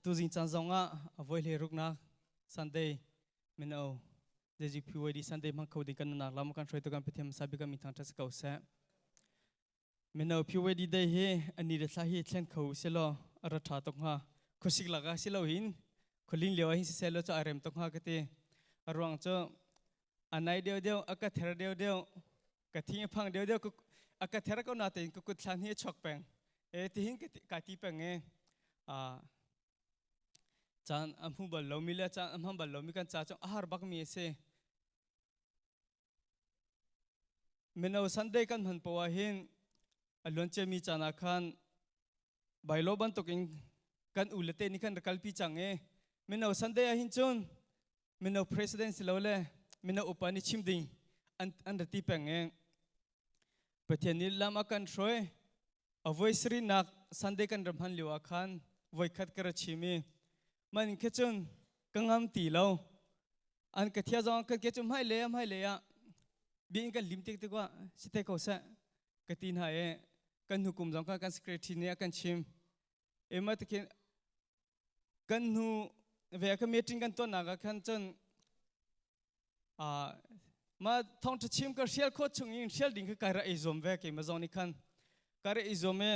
Tuzing caan zongah a voi hle ruknak Sunday mino JGPYD Sunday hmang kho ding kan nunnak lam kan hruaitu kan Pathian hmasa bik kan min thangṭhat si ko seh. Mino PYD day hi ani le thla hi thlen kho si law a ra ṭha tuk hnga. Khuasik lak ah si lo hin khualin lio ah hin siseh law cu ai rem tuk hnga ka ti. A ruang cu a nai deuh deuh a ka ther deuh deuh ka thing a phang deuh deuh a ka ther ko natein ka kut thlan hi a chuak peng e tihin ka ti peng e caan a hmu bal lomi le caan a hmang bal lomi kan ca cu a har bak mi a si. Mino Sunday kan hman poah hin a luanciami caan ah khan bailo bantukin kan u le te nih khan rak kalpi cang i mino Sunday ah hin cun mino president si lo le mino upa nih chim ding an ra ti peng i Pathian nih lam a kan hruai. A voi sarihnak Sunday kan ram hman lio ah khan voikhat ka ra chim i man khe cun ka ngam ti lo. An ka thia zong kan ke cu hmai le hmai le ah bia in kan lim tik tikah si te ko seh ka ti hna i kan hnukum zong kha kan secretary nih a kan chim e ma tikhin kan hnu ve ka meeting kan tuahnak ah khan cun ma thawngṭha chim ka hrial khawh chung in hrial ding kha kai ra ei zuam ve. Keimah zong nih khan ka ra ei zuam i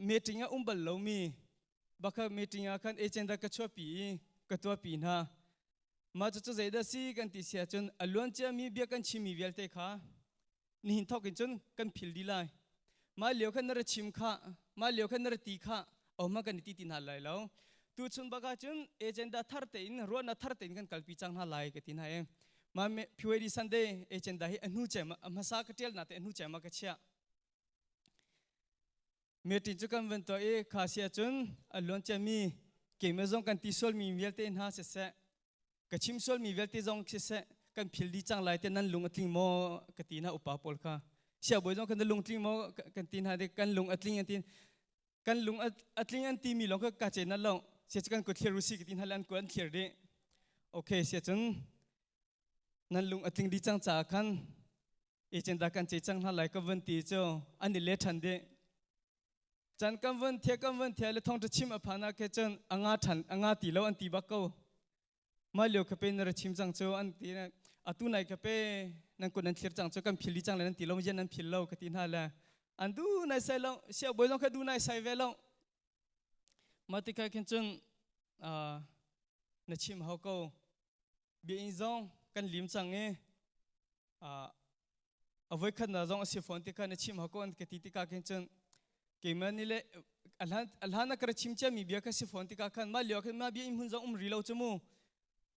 meeting ah um bal lomi bakha meeting ah khan agenda ka chuahpi i ka tuahpi hna. Mah cucu zeidah si kan ti si ahcun a luan ciami bia kan chimmi vialte kha nihin thawk in cun kan phil dih lai. Mah lio khan na ra chim kha, mah lio khan na ra ti kha, ohma kan i ti ti hna lai lo. Tuchun bak ahcun agenda thar tein, ruahnak thar tein kan kalpi cang hna lai ka ti hna i mah PYD Sunday agenda hi a hnu cem, a hmasa ka ṭial na te a hnu cem ah ka chiah. Meeting cu kan van tuah i kha si ahcun a luan ciami keimah zong kan ti sualmi vialte hna siseh, ka chim sualmi vialte zong siseh, kan phil dih cang lai te nan lung a tling maw ka ti hna upa pawl kha. Siabawi zong kan lung tling maw kan ti hna kan lung a tling an ti. Kan lung a tling an timi lawng kha ka ce na lo sia cu kan kut thlir usi ka ti hna le an kut an thlir dih. Okay, sia cun nan lung a tling dih cang caah khan agent da kan ce cang hna lai ka vun ti cu an i le ṭhan dih. Chan kan vun thia kan vun thia le thong chim a phana ke cun anga ṭhan anga ti lo an ti bak ko. Mah lio ka pe na ra chim cang cu an ti. Atu nai ka pe nan kun nan thlir cang cu kan phil di cang le nan ti lo yen nan phil lo ka ti hna le an du nai sai lo. Sia boi zong kha du nai sai ve lo. Mah tikah khin cun na chim hau ko, bia in zong kan lim cang i a voikhat na zong a si fawn tikah na chim hau ko an ka ti tikah khin cun keimah nih le a hlan a ka ra chim ciami bia kha si fawn tikah khan mah lio khan mah bia in hmun zong um ri lo cu mu.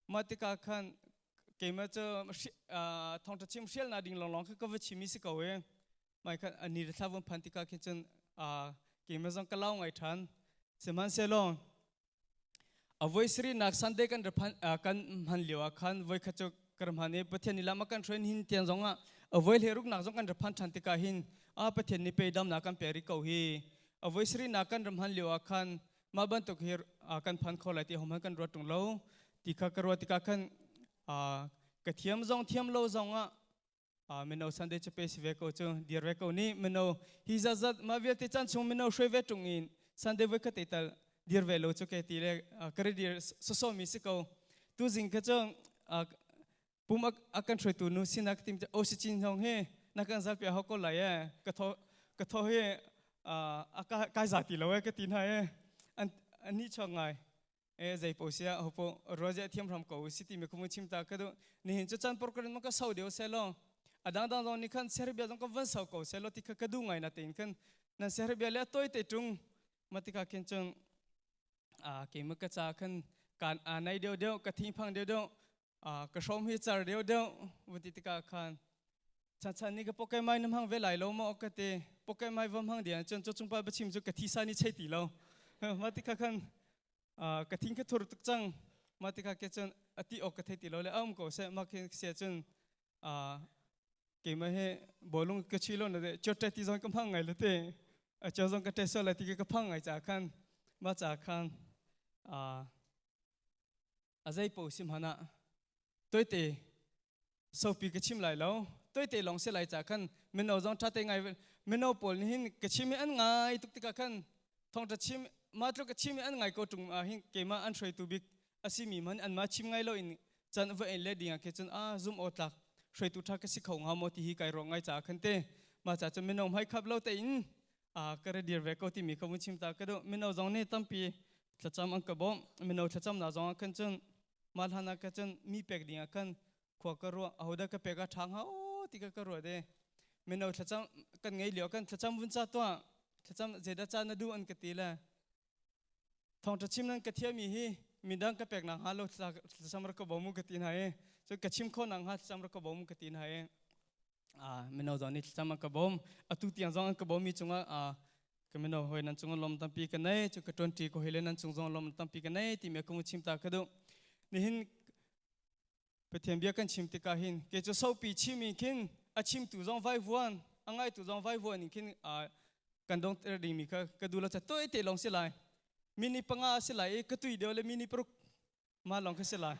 Mah tikah khan keimah cu thawngṭha chim hrial na ding lawnglawng kha ka va chim i si ko i mai khan ani le thla vun phan tikah khin cun keimah zong ka lau ngai ṭhan. Sihmanhsehlaw a voi sarihnak Sunday kan kan hman lio ah khan voi khat cu kan hman i Pathian nih lam a kan hruai. Hin tiang zong ah a voi hle ruknak zong kan ra phan ṭhan tikah hin a Pathian nih pe damnak kan pe rih ko hi. A voi sarihnak kan ram hman lio ah khan mah bantuk hi kan phan kho lai ti hohmanh kan ruat ṭung lo ti kha ka ruat tikah khan ka thiam zong thiam lo zong ah mino Sunday cu pe si ve ko cu dir ve ko nih mino hi zat mah vialte caan chung mino hruai ve ṭung in Sunday voi khat te tal dir ve lo cu ke ti le ka ri dir soso mi si ko. Tuzing kha cu pum a kan hruaitu nu sinak tim o si chin hong hi na kan zal pia ho ko lai e ka tho ka tho hi a kai za ti lo e ka ti hna e an ani chong ngai e zei po sia ho po roje thiam ram ko si ti mi khumu chim ta ka du. Nihin chu chan program ma ka sau deu se lo adang dang zong ni khan Serbia zong ka van sau ko se lo ti kha ka du ngai na tein khan nan Serbia le toy te tung matika khin chung a ke ma ka cha khan kan a nai deu deu ka thing phang deu deu ka hrom hi char deu deu vuti tika khan chan chan ni ka poke mai nam hang ve lai lo mo ka te poke mai vam hang dian chon cho chung pa bachim chu ka thi sa ni chei ti lo ma tika khan ka thing ka thur tuk cang. Ma tika ke chun ati ok ka thei ti lo le am ko se ma khin se chun keima he bolung ka chi lo na de chotte ti zong ka phang ngai le te a cho zong ka te so la ti ka phang ngai cha khan ma cha khan a zei po sim hana toite sopi ka chim lai lo toite long se lai cha khan mino zong tha te ngai. Mino pawl ni hin ka chim an ngai tuk tika khan thong ta chim. Ma tluk a chim an ngai ko tung ah hin keimah an hruaitu bik a simi man an ma chim ngai lo in chan va en le ding ah khe cun a zum aw tlak hruaitu tha ka si kho nga maw ti hi kai ro ngai cha khan te. Ma cha cun mino hmai khap lo te in a ka re dir ve ko timi ka vun chim ta ka du. Mino zong nih tampi thlacam an ka bawmh. Mino thlacam na zong ah khan cun ma hlan ah ka cun mi pek ding ah khan khua ka ruah, ahodah ka pek a ṭha hnga o ti ka ka ruah de. Mino thlacam kan ngei lio kan thlacam vun ca tuah, thlacam zeidah ca na duh an ka ti le, thawngṭha chim nan ka thiami hi midang ka pek nak hnga lo thlacam rak ka bawm u ka ti hna i, cu ka chim khawh nak hnga thlacam rak ka bawm u ka ti hna i, mino zong nih thlacam an ka bawm. Atu tiang zong an ka bawm mi cungah ka mino hoi nan cungah lawm tampi ka nei. Cu ka ṭuanṭi ko hoi le nan cung zong lawm tampi ka nei timi ka mu chim ta ka duh. Nihin Pathian bia kan chim tikah hin ke cu sopi chim in khin a chimtu zong vaivuan, a ngaitu zong vaivuan in khin kan dong ter dingmi kha ka du lo cha toi te long si lai. Mini 5 si lai i ka tui deuh le mini 6 ma long kha si lai,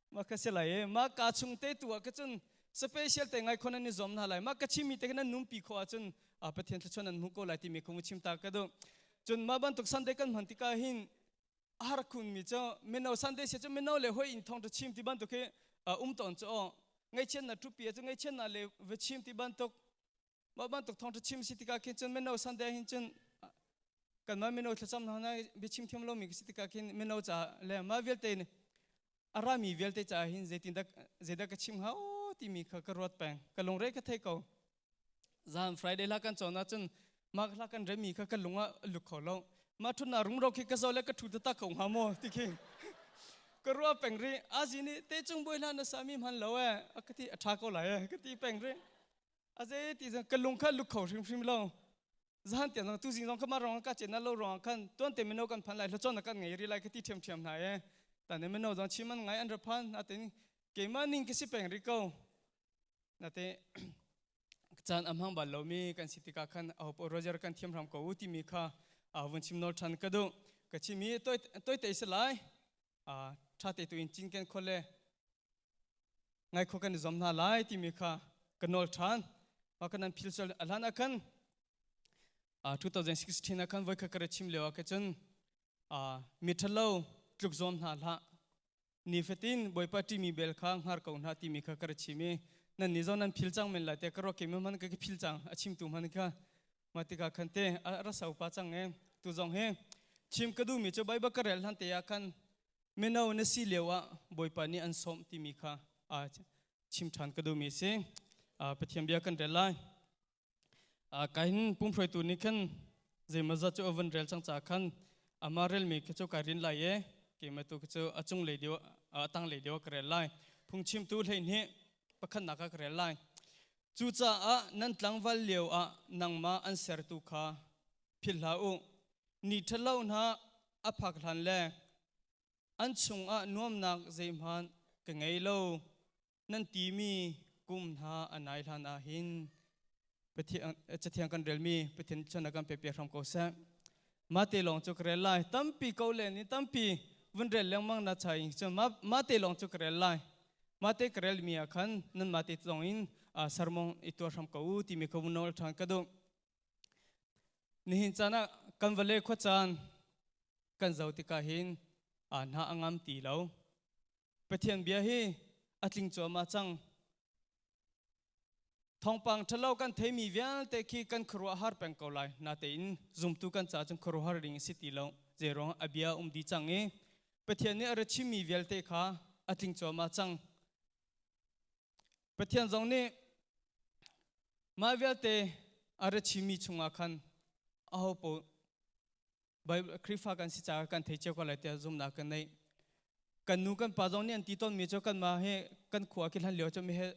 ma kha si lai i ma ka chung te tu ah ka cun special te ngai khon an i zom hna lai. Ma ka chimi te kan numpi kho ahcun Pathian thluachuah nan hmu ko lai timi kha mu chim ta ka duh. Cun ma bantuk Sunday kan hman tikah hin har khun mi cu mino Sunday se cu mino le hoi in thong ta chim ti bantuk hi um ton chu o ngaichian na tupi chu ngaichian na le ve chim ti bantuk, ma bantuk thong ta chim si tikah khin cun mino Sunday hin cun kan ma mino thlacam na na bi chim thiam lo mi si tikah khin mino cha le ma vialte ni arami vialte cha hin zeitin dak zeidah ka chim ha o timi kha ka ruat peng, ka lungre ka thei ko. Zan Friday la kan chona cun ma la kan remi kha ka lunga luk kho lo, ma thun na rung ro khi ka zo le ka thu ta ta ko nga mo ti khi ka ruwa peng ri. Azi ni te chung boi hla na sami man lo e ka ti, a tha ko lai e ka ti peng ri. Aze ti zan ka lung kha luk kho hrim hrim lo. Zan tiang tu zing zong kha ma rong ka chen na lo rong khan tuan te mino kan phan lai hlo chon na kan ngei ri lai ka ti thiam thiam na e. Ta ne mino zong chiman ngai an ra phan atin keima ning ka si peng ri ko na te. Caan a hmang bal lomi kan si tikah khan aho Roger kan thiam hram ko u timi kha vun chim nawl ṭhan ka duh. Ka chim i toi te si lai, ṭha te tu in cinken kho le ngai kho kan i zuam hna lai timi kha ka nawl ṭhan. Ma kan an phil sual ahlan ah khan 2016 ah khan voi kha ka ra chim lio ah ka cun mi ṭhalo tluk zuam hna hlah, nifatin Bawipa ṭimi bel kha hngar ko hna timi kha ka ra chim i, nan nih zong nan phil cang men lai te ka ruak. Keimah hmanh ka phil cang, a chimtu hmanh kha mah tikah khan te a ra sau pa cang e. Tu zong hi chim ka duhmi cu Baibal ka rel hlan te ah khan mino na si lio ah Bawipa nih an sawm timi kha chim ṭhan ka duhmi si. Pathian bia kan rel lai. Kahin pumhruaitu nih khan zeimawzat cu a vun rel cang caah khan amah relmi khi cu kai rin lai i keimah tu khi cu a cunglei deuh, a tanglei deuh ah ka rel lai. Phungchimtu 12:1 ah ka rel lai. Cucaah nan tlangval lio ah nangmah an sertu kha philh hlah u. Ni ṭhalo hna a phak hlan le an chungah nuamnak zeihmanh ka ngei lo nan timi kum hna a nai hlan ah hin. Pathian cathiang kan relmi Pathian chan a kan pe piak hram ko seh. Mate lawng cu ka rel lai. Tampi ko le ni tampi vun rel lengmang na chai cun ma te lawng cu ka rel lai. Mate ka rel mi ah khan nan mate zong in sermon i tuah hram ko u timi ka vun nawl ṭhan ka duh. Nihin caan ah kan vale khua caan kan zo tikah hin hna a ngam ti lo. Pathian bia hi a tling cuahmah cang. Thawngpang ṭhalo kan theimi vialte khi kan khuaruahhar peng ko lai. Natein zumtu kan caah cun khuaruahhar ding a si ti lo. Zeiruang a bia um dih cang i Pathian nih a ra chimmi vialte kha a tling cuahmah cang. Pathian zong nih mah vialte a ra chimmi chungah khan aho paoh Bible Khrihfa kan si caah kan thei cio ko lai tiah zumhnak kan neih. Kan nu kan pa zong nih an ti tawnmi cu kanmah hi kan khua khi hlan lio cu mi he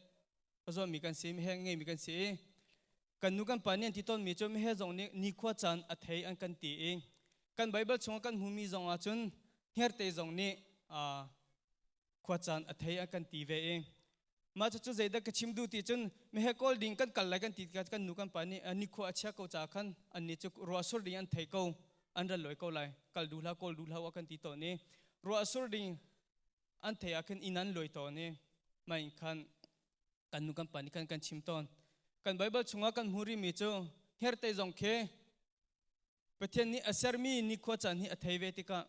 zuammi kan si, mi he ngeimi kan si i kan nu kan pa nih an ti tawnmi cu mi he zong nih nikhua caan a thei an kan ti i, kan Bible chungah kan hmumi zong ah cun hngerhte zong nih khua caan a thei an kan ti ve i, mah cucu zeidah ka chim duh ti cun mehe kawl ding kan kal lai kan ti tikah kan nu kan pa nih nikhua a chia ko caah khan annih cu ruah sur ding an thei ko, an ral loi ko lai, kal duh hlah, kawl duh hlah kan ti tawn i, ruah sur ding an thei ah khan inn an loi tawn i, mah in khan kan nu kan pa nih khan kan chim tawn. Kan Bible chungah kan hmu rihmi cu hngerhte zong khi. Pathian nih a sermi nikhua caan hi a thei ve tikah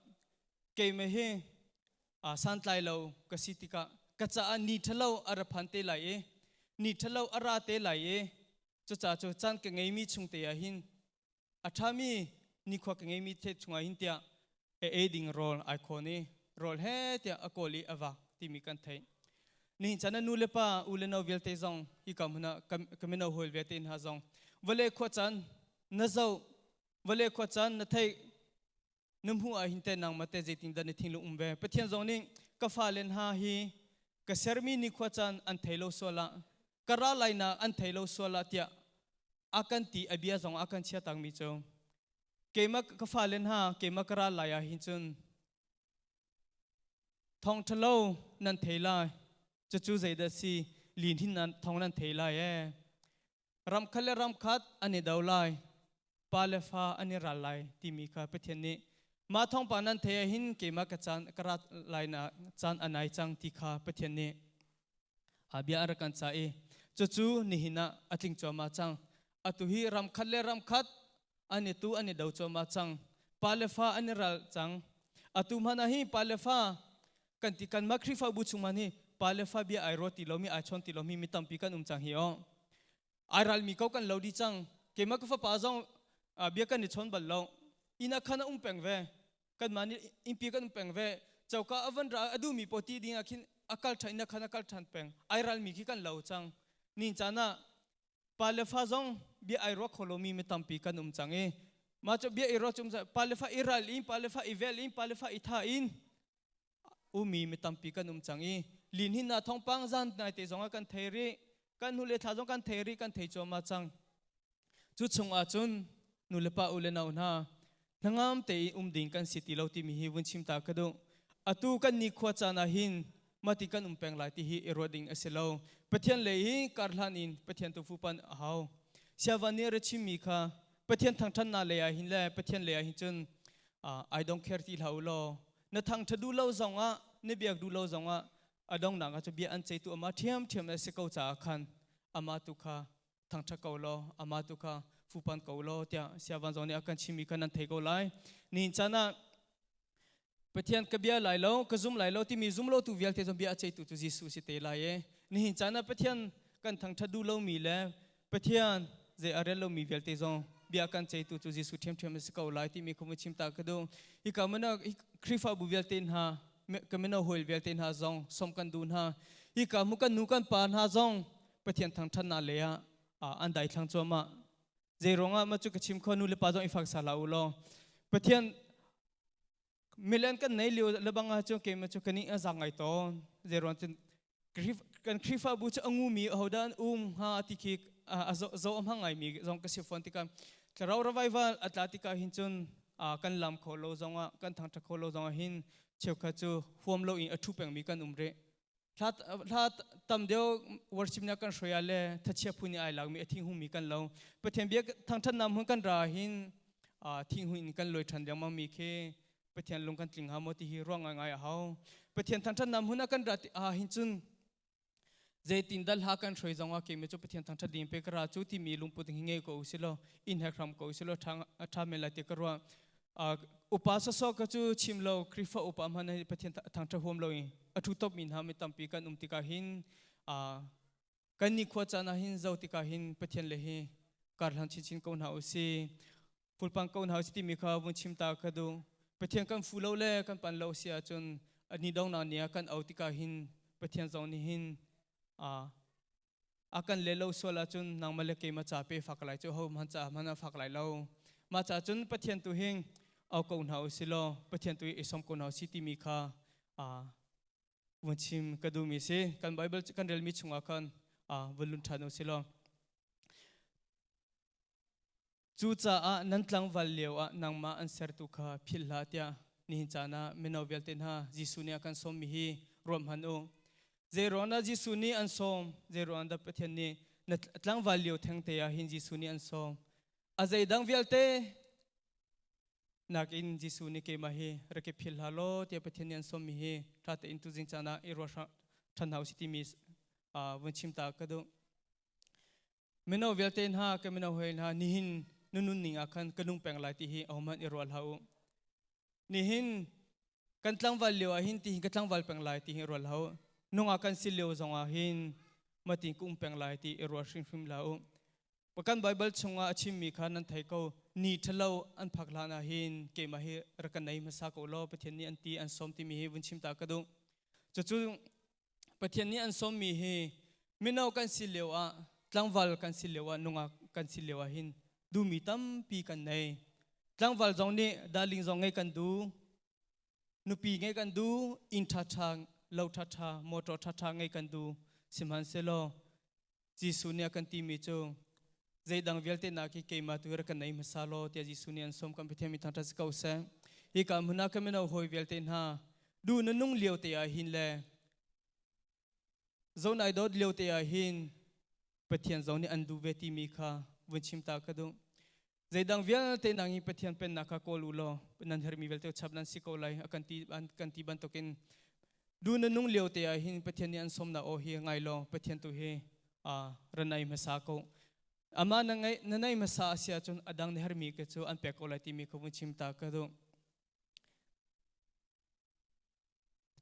keimah hi santlai lo ka si tikah ka caah ni ṭhalo a ra phan te lai i ni ṭhalo a ra te lai i cucaah cu caan ka ngeimi chung te ah hin a ṭhami nikhua ka ngeimi the chungah hin tiah a ei ding rawl ai khawn i rawl he tiah a kawl i a vak timi kan theih. Nihin chan ah nu le pa u le no vialte zong hi ka hmun ah ka mino hawi vialte hna zong vawlei khua caan na zoh vawlei khua caan na theih na hmuh ah hin te nangmah te zeitin dah na thinlung um ve. Pathian zong nih ka fale hna hi ka sermi nikhua caan an thei lo sual ah ka ra lai nak an thei lo sual ah tiah a kan ti a bia zong a kan chia takmi cu keimah ka fale hna keimah ka ra lai ah hin cun thong ṭhalo nan thei lai cucu zeidah si lin hin nan thong nan thei lai ee ram khat le ram khat an i do lai pa le fa an i ral lai timi kha Pathian nih mah thawngpang nan thei ah hin keimah ka caan ka rat lai na caan a nai cang ti kha Pathian nih a bia a rak kan ca i cucu nihin ah a tling cuahmah cang. Atu hi ram khat le ram khat an i tu an i do cuahmah cang, pa le fa an i ral cang. Atu hmanh ah hi pa le fa kan ti kanmah Khrihfabu chung hmanh hi pa le fa bia ai ruat ti lomi ai chawn ti lomi mi tampi kan um cang hi aw. Ai ralmi ko kan lo di cang. Keimah ka fapa zong bia kan i chawn bal lo, inn ah khan a um peng ve, kanmah nih innpi kan um peng ve. Coka a van ra a duhmi paw ti ding ah khin a kal ṭhan, inn ah khan a kal ṭhan peng. Ai ralmi khi kan lo cang. Nin caan ah pa le fa zong bia ai ruak kho lomi mi tampi kan um cang i mah cu bia i ruak cu pa le fa i ral in, pa le fa i vel in, pa le fa i tha in umi mi tampi kan um cang i lin hin na thawngpang zan nai te zong ah kan thei rih, kan hnu le thla zong kan thei rih, kan thei cuahmah cang. Cu chung ah cun nu le pa u le nau hna hnangam te i um ding kan si ti lo timi hi vun chim ta ka duh. Atu kan ni khua caan ah hin mati kan um peng lai ti hi i ruah ding a si lo. Pathian lei hi karhlan in Pathian tu fupan a hau. Siavan nih ra chimmi kha Pathian thangthannak lei ah hin le Pathian lei ah hin cun I don't care ti hlah u law na thangṭha duh lo zongah na biak duh lo zongah a donghnak ah cu bia an ceitu amah ṭhiamṭhiam a si ko caah khan amah tu kha thangṭhat ko law amah tu kha fupan ko law tiah siavan zong nih a kan chimmi kha nan thei ko lai. Nihin caan ah Pathian ka bia lai lo, ka zum lai lo timi zum lo tu vialte zong bia a ceitu cu Jesuh si te lai e. Nihin caan ah Pathian kan thangṭhat duh lomi le Pathian zei a rel lomi vialte zong bia kan ceitu cu Jesuh ṭhiamṭhiam a si ko lai timi kha chim ta ka duh. Hika mana Khrihfabu vialte hna, ka mino hawi vialte hna zong som kan duh hna. Hika mu kan nu kan pa hna zong Pathian thangṭhatnak lei ah an daithlang cuahmah. Zei ruangah ma cu ka chim kho, nu le pa zong i fak sa hlah u law. Pathian milen kan nei lio lebang ah cun keimah cu ka nih a zang ngai tawn. Zei ruang cun kan Khrihfabu cu a ngumi ahodah an um hnga ti khi a zo a hmang ngaimi zong ka si fawn tikah thlarau revival a tla tikah hin cun kan lam kho lo zongah kan thangṭhat kho lo zongah hin cheukhat cu huam lo in a ṭhu pengmi kan um rih. Hla tam deuh worship na kan hruai le thachia phun i ai lakmi a thinghungmi kan lo. Pathian bia thangṭhatnak hmun kan ra hin thinghung in kan lawi ṭhan lengmang mi khi Pathian lung kan tling hnga maw ti hi ruah ngaingai a hau. Pathian thangṭhatnak hmun ah kan rat ah hin cun zeitin dah hla kan hruai zong ah keimah cu Pathian thangṭhat ding pe ka ra cu timi lungput hi ngei ko usih law in hek hram ko usih law ṭha men lai ti ka ruah. Upa sawsawh ka cu chim lo, Khrihfa upa hmanh hi Pathian thangṭhat huam lo in a ṭhu top mi hna mi tampi kan um tikah hin kan nikhua caan ah hin zo tikah hin Pathian le hi karhlang chinchin ko hna usih. Fulpang ko hna usih timi kha vun chim ta ka duh. Pathian kan fu lo le kan pan lo si ahcun ni dongnak ni ah kan au tikah hin Pathian zong nih hin a kan le lo sual ahcun nangmah le keimah ca pe fak lai cu ho hmanh ca hmanh a fak lai lo. Mah ca cun Pathian tu hin au ko hna usih law Pathian tu hi i som ko hna usih timi kha vun chim ka duhmi si. Kan Bible kan relmi chungah khan vun lun ṭhan usih law. Cucaah nan tlangval lioah nangmah an sertu kha philh hlah tiah nihin caan ah mino vialte hna Jesuh nih a kan sawmmi hi ruat hmanh u. Zei ruangah Jesuh nih an sawm? Zei ruangah dah Pathian nih na tlangval lio thengte ah hin Jesuh nih an sawm? A zeidang vialte nakin Jesuh nih keimah hi rak i philh hlah law tiah Pathian nih an sawmmi hi ṭha tein tuzing caan ah i ruah ṭhan hna usih timi vun chim ta ka duh. Mino vialte hna, ka mino hawi hna, nihin na nun ning ah khan ka nung peng lai ti hi ahohmanh i ruah hlah u. Nihin kan tlangval lio ah hin ti hin ka tlangval peng lai ti hi ruah hlah u. Nungak kan si lio zong ah hin matin ka um peng lai ti i ruah hrimhrim hlah u. Kan Baibal chungah a chimmi kha nan thei ko. Ni ṭhalo an phak hlan ah hin keimah hi rak ka nei hmasa ko law Pathian nih an ti an sawm timi hi vun chim ta ka duh. Cucu Pathian nih an sawmmi hi mino kan si lio ah tlangval kan si lio ah nungak kan si lio ah hin duhmi tampi kan nei. Tlangval zong nih darling zong ngei kan duh. Nupi ngei kan duh, inn ṭhaṭha, lo ṭhaṭha, motor ṭhaṭha ngei kan duh. Sihmanhsehlaw Jesuh nih a kan timi cu zeidang vialte nak hi keimah tu hi rak kan nei hmasa law tiah Jesuh nih an sawm. Kan Pathian mi thangṭhat si ko seh. Hi ka hmun ah ka mino hawi vialte hna duh na nung lio te ah hin le zo nai dawt lio te ah hin Pathian zong nih an duh ve timi kha vun chim ta ka duh. Zeidang vialte nang hi Pathian pennak kha kawl u law nan herhmi vialte chap nan si ko lai a kan ti an kan ti bantukin du na nung lio te ah hin Pathian nih an sawmnak aw hi ngai law Pathian tu hi ranai hmasa ko. Ama na ngai na nei hmasa a si ahcun a dang na herhmi ke cu an pek ko lai timi kha vun chim ta ka duh.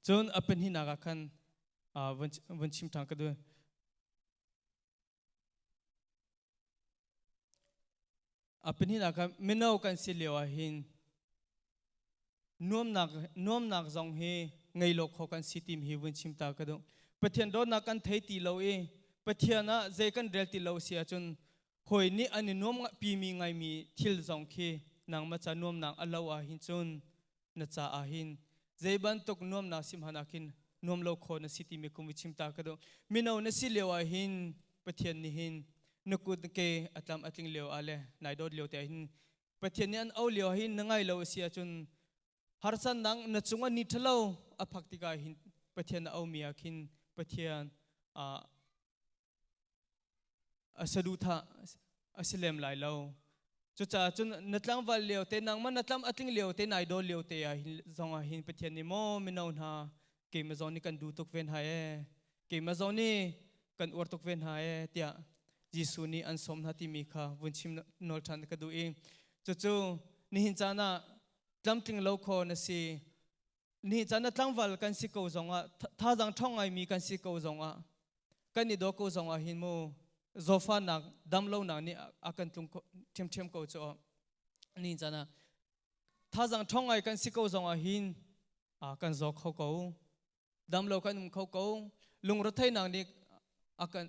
Cun a pahnihnak ah khan vun chim ṭhan ka duh. A pahnihnak ah mino kan si lio ah hin nuamnak nuamnak zong hi ngei lo kho kan si tim hi vun chim ta ka duh. Pathian dawtnak kan thei ti lo i Pathian ah zei kan rel ti lo si ahcun hawi nih an i nuam pimi ngaimi thil zong khi nangmah ca nuamnak a lo ah hin cun na caah hin zei bantuk nuamnak sim hana khin nuam lo kho na si timi kum chim ta ka duh. Mino na si lio ah hin Pathian nih hin na kut ke atlam atling lio ah le nai dawt lio te hin Pathian nih an au lio hin na ngai lo si ahcun harsan nang na cungah ni thalo a phak tikah hin Pathian na au mi ah khin Pathian a a saduhthah a si lem lai lo. Cucaah cun na tlangval lio te, nangmah na tlam a tling lio te, nai dawl lio te ah hin zong ah hin Pathian nih maw mino hna keimah zong nih kan duh tuk ve hna ee, keimah zong nih kan uar tuk ve hna ee tiah Jesuh nih an sawm hna timi kha vun chim nawl ṭhan ka duh i cucu nihin caan ah tlamtling lo kho na si. Ni caan ah tlangval kan si ko zongah, thazaang ṭhawng ngaimi kan si ko zongah, kan i daw ko zongah hin mu zawfanak damlonak nih a kan tlung ṭhiamṭhiam ko cu. Ni caan ah thazaang ṭhawng ngai kan si ko zongah hin kan zaw kho ko, damlo kan um kho ko, lungretheihnak nih a kan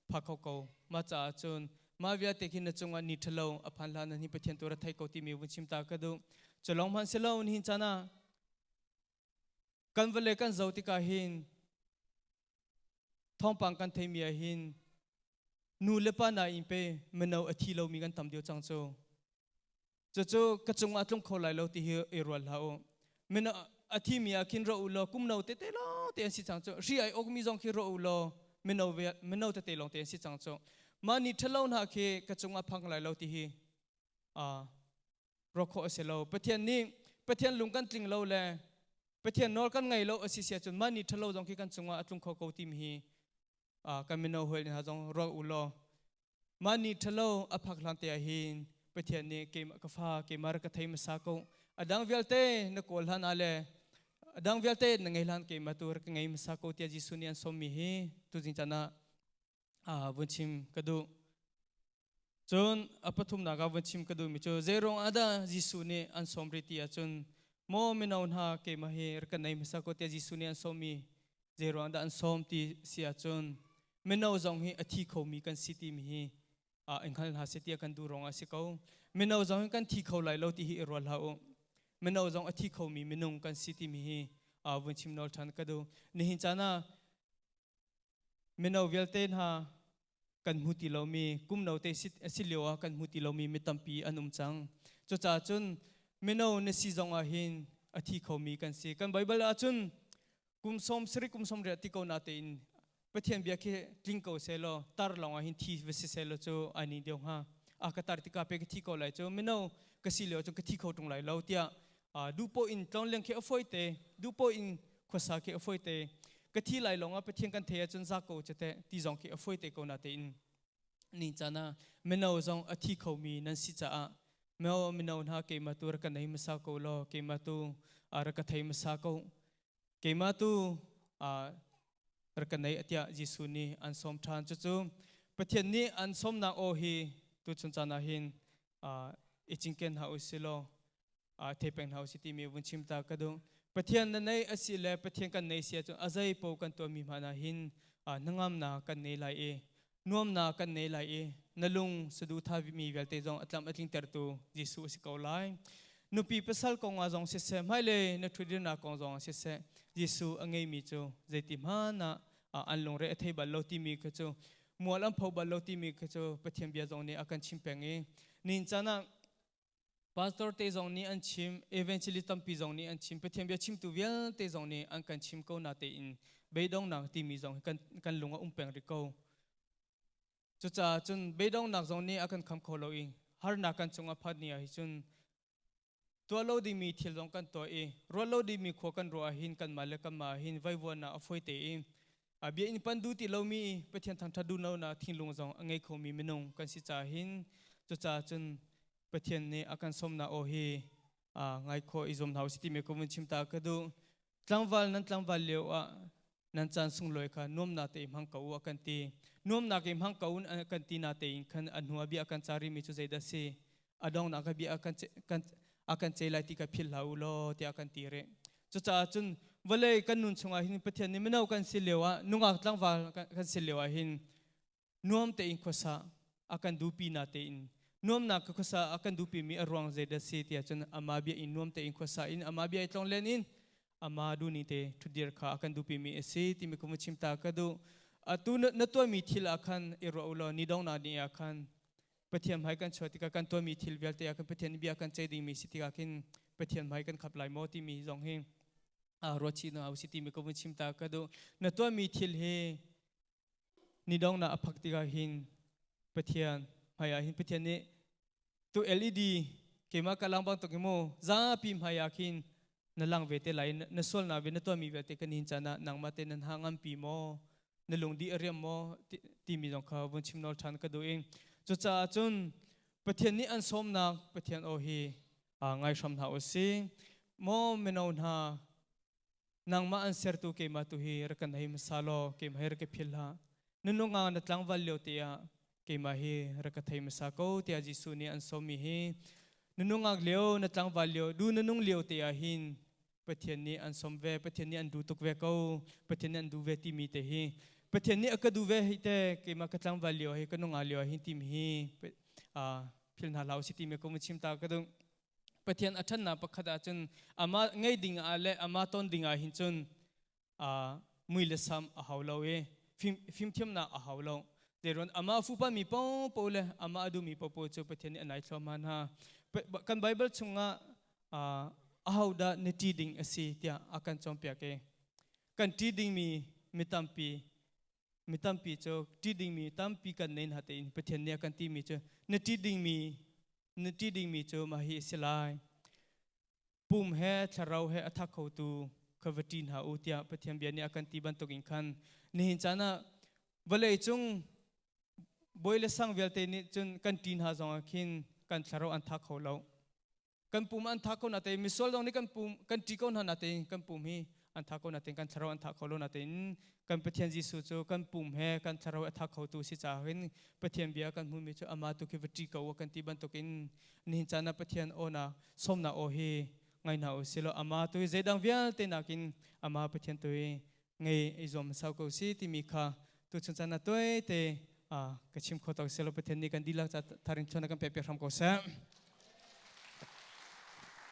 pha kho ko. Mah caah cun mah vialte khi na cungah ni ṭhalo a phan hlan hi Pathian tu ra thei ko timi vun chim ta ka duh. Cu lawng hmanh si lo, nihin caan ah kan vale kan zo tikah hin thawngpang kan theimi ah hin nu le pa na in pe mino a thi lomi kan tam deuh cang cu. Cucu ka cungah tlung kho lai lo ti hi i rual hlah u. Mino a thimi ah khin ra u law kum no tete lawng te an si cang cu. Hri ai awkmi zong khi ra u law mino ve mino tete lawng te an si cang cu. Mah ni ṭhalo hna khi ka cungah phang lai lo ti hi ruah khawh a si lo. Pathian nih Pathian lung kan tling lo le Pathian nawl kan ngei lo a si sia cun mah ni ṭhalo zong khi kan cungah a tlung kho ko timi hi kan mino hawi hna zong ruah u law mah ni ṭhalo a phak hlan te ah hin Pathian nih keimah ka fa keimah rak ka thei hmasa ko, a dang vialte na kawl hlan ah le a dang vialte na ngei hlan keimah tu rak ka ngei hmasa ko tiah Jesuh nih an sawmmi hi tuzing caan ah vun chim ka duh. Cun a pathumnak ah vun chim ka duhmi cu zeiruang ah dah Jesuh nih an sawm rih ti ahcun maw mino hna keimah hi rak ka nei hmasa ko tiah Jesuh nih an sawmmi zeiruang dah an sawm ti si ahcun mino zong hi a thi khomi kan si timi hi in hngal hna seh tiah kan duh ruangah a si ko. Mino zong hi kan thi kho lai lo ti hi i rual hlah u. Mino zong a thi khomi minung kan si timi hi vun chim nawl ṭhan ka duh. Nihin caan ah mino vialte hna kan hmu ti lomi kum no te a si lio ah kan hmu ti lomi mi tampi an um cang. Cucaah cun mino na si zong ah hin a thi khomi kan si. Kan Baibal ah cun kum 70 kum 80 ti ko na tein Pathian bia khi tling ko seh law tar lawng ah hin thi va si seh law cu ai ning deuh hnga. A ka tar tikah pe ka thi ko lai cu, mino ka si lio cun ka thi kho ṭung lai lo tiah duhpoh in tlongleng khi a fawi te, duhpoh in khuasa khi a fawi te, ka thi lai lawng ah Pathian kan thei ahcun za ko cu teh ti zong khi a fawi te ko na tein. Ni caan ah mino zong a thi khomi nan si caah mino mino hna keimah tu rak ka nei hmasa ko law keimah tu rak ka thei hmasa ko keimah tu rak ka nei tiah Jesuh nih an sawm ṭhan. Cucu Pathian nih an sawmnak aw hi tuchun caan ah hin i cinken hna u sih law thei peng hna u sih timi vun chim ta ka duh. Pathian na nei a si le Pathian kan nei si ahcun a zei paoh kan tuahmi hmanh ah hin hnangamnak kan nei lai i nuamnak kan nei lai i na lung saduhthah mi vialte zong a tlam a tlingtertu Jesuh a si ko lai. Nupi pasal kong ah zong siseh, hmailei na ṭhutdirnak kong zong ah siseh, Jesuh a ngeimi cu zeiti hmanh ah an lungre a thei bal lo timi kha cu mual an pho bal lo timi kha cu Pathian bia zong nih a kan chim peng i nin caan ah Pastor te zong nih an chim, evangelist tampi zong nih an chim, Pathian bia chimtu vialte zong nih an kan chim ko na tein beidongnak timi zong kan, kan lung a um peng rih ko. Cucaah cun beidongnak zong nih a kan kham kho lo i harnak kan cung a phat ni ah hi cun tuah lo dingmi thil zong kan tuah i ruat lo dingmi khua kan ruah hin kanmah le kanmah hin vaivuannak a fawi te i a bia in pan duh ti lomi Pathian thangṭhat duh lonak thinlung zong a ngei khomi minung kan si caah hin cucaah cun Pathian nih a kan sawmnak aw hi ngai khawh i zuam hna usih timi ka vun chim ta ka duh. Tlangval nan tlangval lio ah nan caan sunglawi kha nuamnak te hmang ko u a kan ti. Nuamnak i hmang ko u a kan ti na tein khan a hnu ah bia kan ca rihmi cu zeidah si? A donghnak ah bia kan kan a kan cei lai ti kha philh hlah u law tiah a kan ti rih. Cucaah cun vawlei kan nun chungah hin Pathian nih mino kan si lio ah nungak tlangval kan si lio ah hin nuam tein khuasa a kan duhpi na tein nuamnak ka khuasa a kan duhpi mi a ruang zeidah si tiah cun ama bia in nuam tein khuasa in ama bia i tlong len in ama duni te thudir kha a kan duhpi mi a si timi ka chim ta ka duh. Atu na tuahmi thil ah khan i ruah u law ni dong na ni ah khan Pathian hmai kan chuah tikah kan tuahmi thil vialte ah khan Pathian bia kan ceih dingmi si tikah khin Pathian hmai kan khap lai maw timi zong hi ruat chih na si timi ka vun chim ta ka duh. Na tuahmi thil hi Ni donghnak a phak tikah hin Pathian hmaiah hin Pathian nih tu LED keimah ka lang bantuk hi mu zapi hmaiah khin na lang ve te lai na sualnak ve na tuahmi vialte kan hin caan ah nangmah te nan ha ngampi maw na lung di a riam maw timi zong kha vun chim nawl ṭhan ka duh i cucaah cun Pathian nih an sawmnak Pathian aw hi ngai hram hna u si maw mino hna. Nangmah an sertu keimah tu hi rak kan hei hmasa law keimah hi rak ka philh hlah. Na nungak na tlangval lio te ah keimah hi rak ka thei hmasa ko tiah Jesuh nih an sawmmi hi na nungak lio na tlangval lio du na nung lio te ah hin Pathian nih an sawm ve, Pathian nih an duh tuk ve ko, Pathian nih an duh ve timi te hi Pathian nih a ka duh ve hei te keimah ka tlangval lio hi ka nungak lio ah hin timi hi philh hna hlah usih timi ka vun chim ta ka duh. Pathian a ṭhatnak pakhat ahcun amah ngei ding ah le amah ton ding ah hin cun mui le sam a hau lo i fimthiamnak a hau lo. Zeiruan amah fupa mi popo le amah a duhmi popo cu Pathian nih a nai thluahmah hna. Kan Bible chungah ahodah na ṭi ding a si tiah a kan cawnpiak i kan ṭi dingmi mi tampi mi tampi cu ṭi dingmi tampi kan nei hna tein Pathian nih a kan timi cu na ṭi dingmi na ṭih dingmi cu mah hi a si lai. Pum he thlarau he a thak khotu kha va ṭih hna u tiah Pathian bia nih a kan ti bantukin khan nihin caan ah vawlei cung bawi le sang vialte nih cun kan ṭih hna zongah khin kan thlarau an thak kho lo. Kan pum an thak ko na tein misual zong nih kan pum kan ṭi ko hna na tein kan pum hi an thak ko na tein kan thlarau an thak kho lo na tein kan Pathian Jesuh cu kan pum he kan thlarau a thak khotu si caah hin Pathian bia kan hmuhmi cu amah tu khi va ṭi ko kan ti bantukin nihin caan ah Pathian aw na sawmnak aw hi ngai hna u sih law amah tu hi zeidang vialte nakin amah Pathian tu hi ngei i zuam sau ko si timi kha tuchun caan ah tuai te ka chim kho tak sih law Pathian nih kan dihlak ca tharin chuan kan pek piak hram ko seh.